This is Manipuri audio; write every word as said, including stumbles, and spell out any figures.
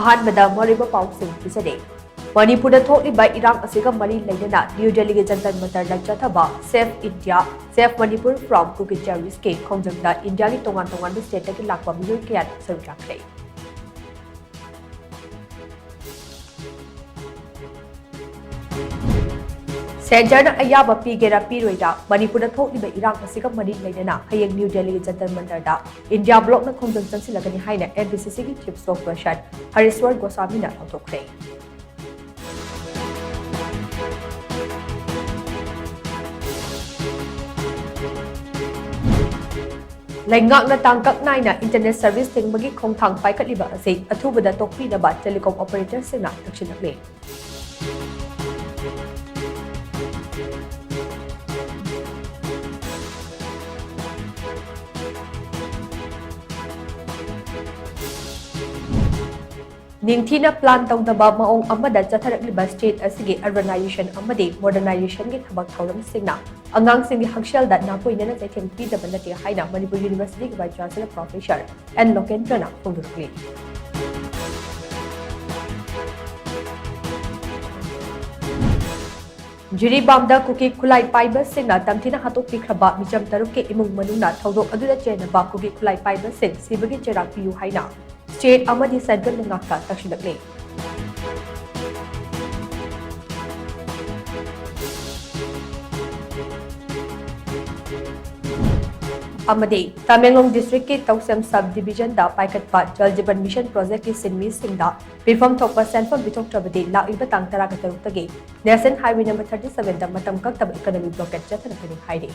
ꯑꯍꯥꯟꯕꯗ ꯃꯔꯨꯑꯣꯏꯕ ꯄꯥꯎꯁꯤꯡ ꯄꯤꯖꯔꯤ꯫ ꯃꯅꯤꯄꯨꯔꯗ ꯊꯣꯛꯂꯤꯕ ꯏꯔꯥꯡ ꯑꯁꯤꯒ ꯃꯔꯤ ꯂꯩꯅꯅ ꯅ꯭ꯌꯨ ꯗꯦꯜꯂꯤꯒꯤ ꯖꯟꯇꯔ ꯃꯟꯇꯔꯗ ꯆꯠꯊꯕ Save India, Save Manipur from Kuki Terroristꯀꯤ ꯈꯣꯡꯖꯪꯗ ꯏꯟꯗꯤꯌꯥꯒꯤ ꯇꯣꯉꯥꯟ ꯇꯣꯉꯥꯟꯕ stateꯇꯒꯤ ꯂꯥꯛꯄ ꯃꯤꯑꯣꯏ ꯀꯌꯥ ꯁꯔꯨꯛ ꯌꯥꯈ꯭ꯔꯦ꯫ ꯁꯦꯟꯇꯔꯅ ꯑꯌꯥꯕ ꯄꯤꯒꯦꯔꯥ ꯄꯤꯔꯣꯏꯔꯥ, ꯃꯅꯤꯄꯨꯔꯗ ꯊꯣꯛꯂꯤꯕ ꯏꯔꯥꯡ ꯑꯁꯤꯒ ꯃꯔꯤ ꯂꯩꯅꯅ ꯍꯌꯦꯡ ꯅ꯭ꯌꯨ ꯗꯦꯜꯂꯤꯒꯤ ꯖꯟꯇꯔ ꯃꯟꯇꯔꯗ ꯏꯟꯗꯤꯌꯥ ꯕ꯭ꯂꯣꯛꯅ ꯈꯣꯡꯖꯪ ꯆꯪꯁꯤꯜꯂꯒꯅꯤ ꯍꯥꯏꯅ NBCCꯒꯤ chief spokesperson ꯍꯔꯤꯁ꯭ꯋꯔ ꯒꯣꯁꯥꯃꯤꯅ ꯂꯥꯎꯊꯣꯛꯈ꯭ꯔꯦ꯫ ꯂꯩꯉꯥꯛꯅ ꯇꯥꯡꯀꯛ ꯅꯥꯏꯅ internet service ꯊꯤꯡꯕꯒꯤ ꯈꯣꯡꯊꯥꯡ ꯄꯥꯏꯈꯠꯂꯤꯕ ꯑꯁꯤ ꯑꯊꯨꯕꯗ ꯇꯣꯛꯄꯤꯅꯕ telecom operatorꯁꯤꯡꯅ ꯇꯛꯁꯤꯜꯂꯛꯂꯤ꯫ ꯅꯤꯡꯊꯤꯅ plan ꯇꯧꯗꯕ ꯃꯑꯣꯡ ꯑꯃꯗ ꯆꯠꯊꯔꯛꯂꯤꯕ state ꯑꯁꯤꯒꯤ urbanization ꯑꯃꯗꯤ modernizationꯒꯤ ꯊꯕꯛ ꯊꯧꯔꯝꯁꯤꯡꯅ ꯑꯉꯥꯡꯁꯤꯡꯒꯤ ꯍꯛꯁꯦꯜꯗ ꯅꯥꯄꯣꯏꯅꯅ ꯆꯩꯊꯦꯡ ꯄꯤꯗꯕ ꯅꯠꯇꯦ ꯍꯥꯏꯅ ꯃꯅꯤꯄꯨꯔ Universityꯒꯤ vice chancellor professor ꯑꯦꯟ ꯂꯣꯀꯦꯟꯗ꯭ꯔꯅ ꯐꯣꯡꯗꯣꯛꯂꯤ꯫ ꯖꯤꯔꯤꯕꯥꯝꯗ ꯀꯨꯀꯤ ꯈꯨꯠꯂꯥꯏ ꯄꯥꯏꯕꯁꯤꯡꯅ ꯇꯝꯊꯤꯅ ꯍꯥꯠꯇꯣꯛꯄꯤꯈ꯭ꯔꯕ ꯃꯤꯆꯝ ꯇꯔꯨꯛꯀꯤ ꯏꯃꯨꯡ ꯃꯅꯨꯡꯅ ꯊꯧꯗꯣꯛ ꯑꯗꯨꯗ ꯆꯦꯟꯅꯕ ꯀꯨꯀꯤ ꯈꯨꯠꯂꯥꯏ ꯄꯥꯏꯕꯁꯤꯡ ꯁꯤꯕꯒꯤ ꯆꯩꯔꯥꯛ ꯄꯤꯌꯨ ꯍꯥꯏꯅ state ꯑꯃꯗꯤ central ꯂꯩꯉꯥꯛꯇ ꯇꯛꯁꯤꯜꯂꯛꯂꯤ꯫ ꯑꯃꯗꯤ ꯇꯃꯦꯡꯂꯣꯡ districtꯀꯤ ꯇꯧꯁꯦꯝ sub divisionꯗ ꯄꯥꯏꯈꯠꯄ Jal Jeevan Mission projectꯀꯤ ꯁꯤꯟꯃꯤꯁꯤꯡꯗ ꯄꯤꯐꯝ ꯊꯣꯛꯄ ꯁꯦꯟꯐꯝ ꯄꯤꯊꯣꯛꯇ꯭ꯔꯕꯗꯤ ꯂꯥꯛꯂꯤꯕ ꯇꯥꯡ ꯇꯔꯥꯒ ꯇꯔꯨꯛꯇꯒꯤ National Highway number thirty sevenꯗ ꯃꯇꯝ ꯀꯛꯇꯕ economic blockade ꯆꯠꯊꯔꯛꯀꯅꯤ ꯍꯥꯏꯔꯤ꯫